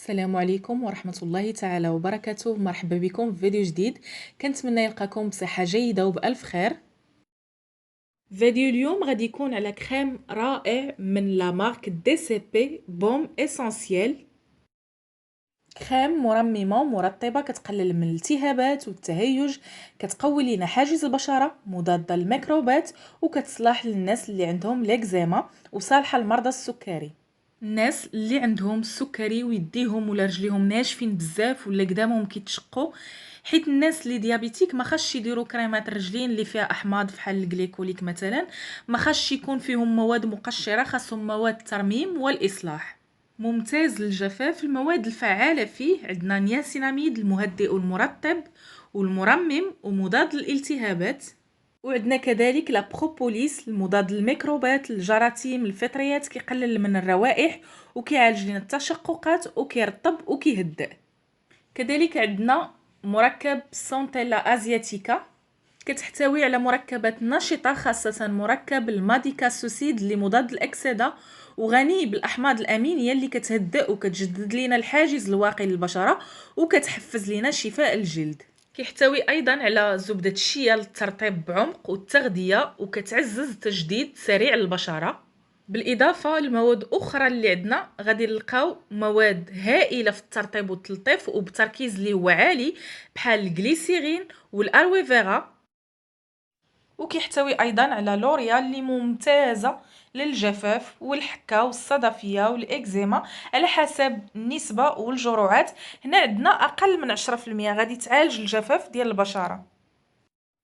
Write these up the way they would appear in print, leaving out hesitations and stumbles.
السلام عليكم ورحمة الله تعالى وبركاته. مرحبا بكم في فيديو جديد، كنتمنى يلقاكم بصحة جيدة وبألف خير. فيديو اليوم غادي يكون على كريم رائع من la marque DCP Baume Essentiel. كريم مرممة ومرطبة، كتقلل من الالتهابات والتهيج، كتقوي لينا حاجز البشرة، مضادة للميكروبات، وكتصلح للناس اللي عندهم ليكزيما، وصالحة لمرضى السكري. الناس اللي عندهم السكري ويديهم ولا رجليهم ناشفين بزاف ولا قدامهم كيتشقوا، حيت الناس اللي diabétiques ما خاصش يديروا كريمات الرجلين اللي فيها احماض فحال ال glycolique مثلا، ما خاصش يكون فيهم مواد مقشره، خاصهم مواد الترميم والاصلاح. ممتاز للجفاف. المواد الفعالة فيه عندنا نياسيناميد المهدئ والمرطب والمرمم ومضاد للالتهابات، وعندنا كذلك la propolis المضاد للميكروبات، الجراثيم، الفطريات، كيقلل من الروائح وكيعالج لنا التشققات وكيرطب وكيهدئ. كذلك عندنا مركب Centella asiatica، كتحتوي على مركبات نشطة، خاصة مركب ال madecassoside اللي مضاد للأكسدة وغني بالأحماض الأمينية اللي كتهدئ وكتجدد لنا الحاجز الواقي للبشرة وكتحفز لنا شفاء الجلد. كيحتوي ايضا على زبدة الشيا للترطيب بعمق والتغذيه، وكتعزز تجديد سريع للبشره. بالاضافة لمواد اخرى اللي عندنا، غادي نلقاو مواد هائلة في الترطيب والتلطيف وبتركيز اللي هو عالي بحال الجليسيرين وال aloe vera. وكيحتوي ايضا على l'uréa اللي ممتازة للجفاف والحكه والصدفيه والاكزيما على حسب النسبة والجرعات. هنا عندنا اقل من 10% غادي تعالج الجفاف ديال البشرة.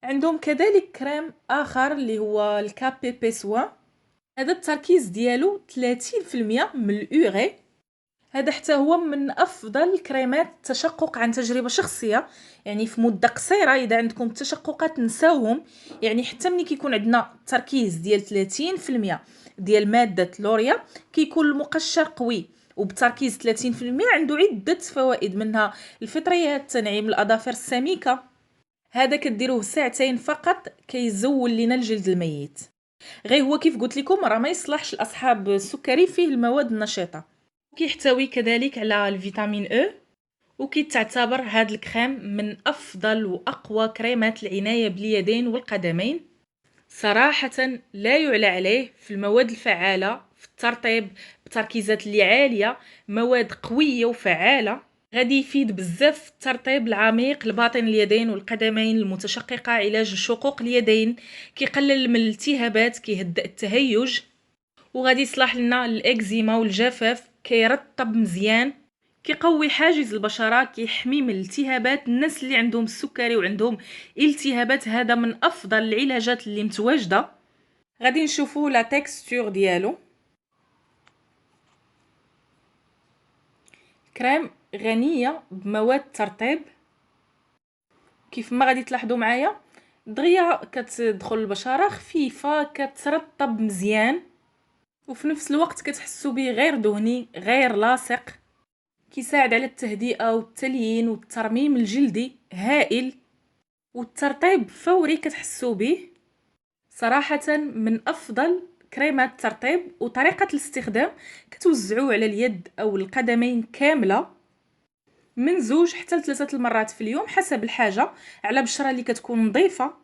عندهم كذلك كريم اخر اللي هو ال KPP soin، هذا التركيز ديالو 30% من l'urée. هذا حتى هو من افضل كريمات التشقق عن تجربه شخصيه، يعني في مده قصيرة اذا عندكم تشققات نساوهم. يعني حتى ملي كيكون عندنا تركيز ديال 30% ديال مادة l'uréa كيكون المقشر قوي، وبتركيز 30% عنده عده فوائد، منها الفطريات، تنعيم الاظافر السميكه. هذا كديروه ساعتين فقط كيزول لنا الجلد الميت. غير هو كيف قلت لكم راه ما يصلحش لاصحاب السكري، فيه المواد النشطه. كيحتوي كذلك على ال vitamine E، وكيتعتبر هذا الكريم من افضل واقوى كريمات العناية باليدين والقدمين. صراحة لا يعلى عليه في المواد الفعالة، في الترطيب بتركيزات اللي عالية، مواد قوية وفعاله. غادي يفيد بزاف في الترطيب العميق لباطن اليدين والقدمين المتشققه، علاج شقوق اليدين، كيقلل من الالتهابات، كيهدئ التهيج، وغادي يصلح لنا الاكزيما والجفاف، كيرطب مزيان، كيقوي حاجز البشرة، كيحمي من الالتهابات. الناس اللي عندهم السكري وعندهم التهابات هذا من افضل العلاجات اللي متواجدة. غادي نشوفوا la texture ديالو. كريم غنية بمواد الترطيب، كيف ما غادي تلاحظوا معايا دغيا كتدخل البشرة، خفيفة، كترطب مزيان، وفي نفس الوقت كتحسوا به غير دهني غير لاصق. كيساعد على التهدئه والتليين والترميم الجلدي هائل، والترطيب فوري كتحسوا به. صراحة من افضل كريمات الترطيب. وطريقه الاستخدام كتوزعوه على اليد او القدمين كاملة من 2 حتى 3 المرات في اليوم حسب الحاجة، على بشره اللي كتكون نظيفة.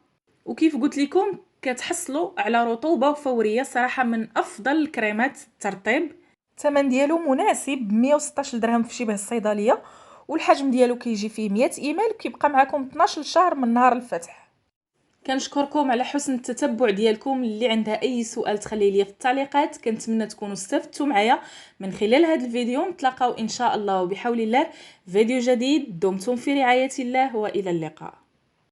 وكيف قلت لكم كتحصلوا على رطوبة فورية. صراحة من افضل الكريمات الترطيب. الثمن ديالو مناسب، 116 درهم في شبه الصيدلية، والحجم ديالو كيجي فيه 100 ml، وكيبقى معكم 12 شهر من نهار الفتح. كنشكركم على حسن التتبع ديالكم. اللي عندها اي سؤال تخلي لي في التعليقات. كنتمنى تكونوا استفدتوا معايا من خلال هذا الفيديو. نتلاقاو ان شاء الله وبحول الله فيديو جديد. دمتم في رعاية الله والى اللقاء.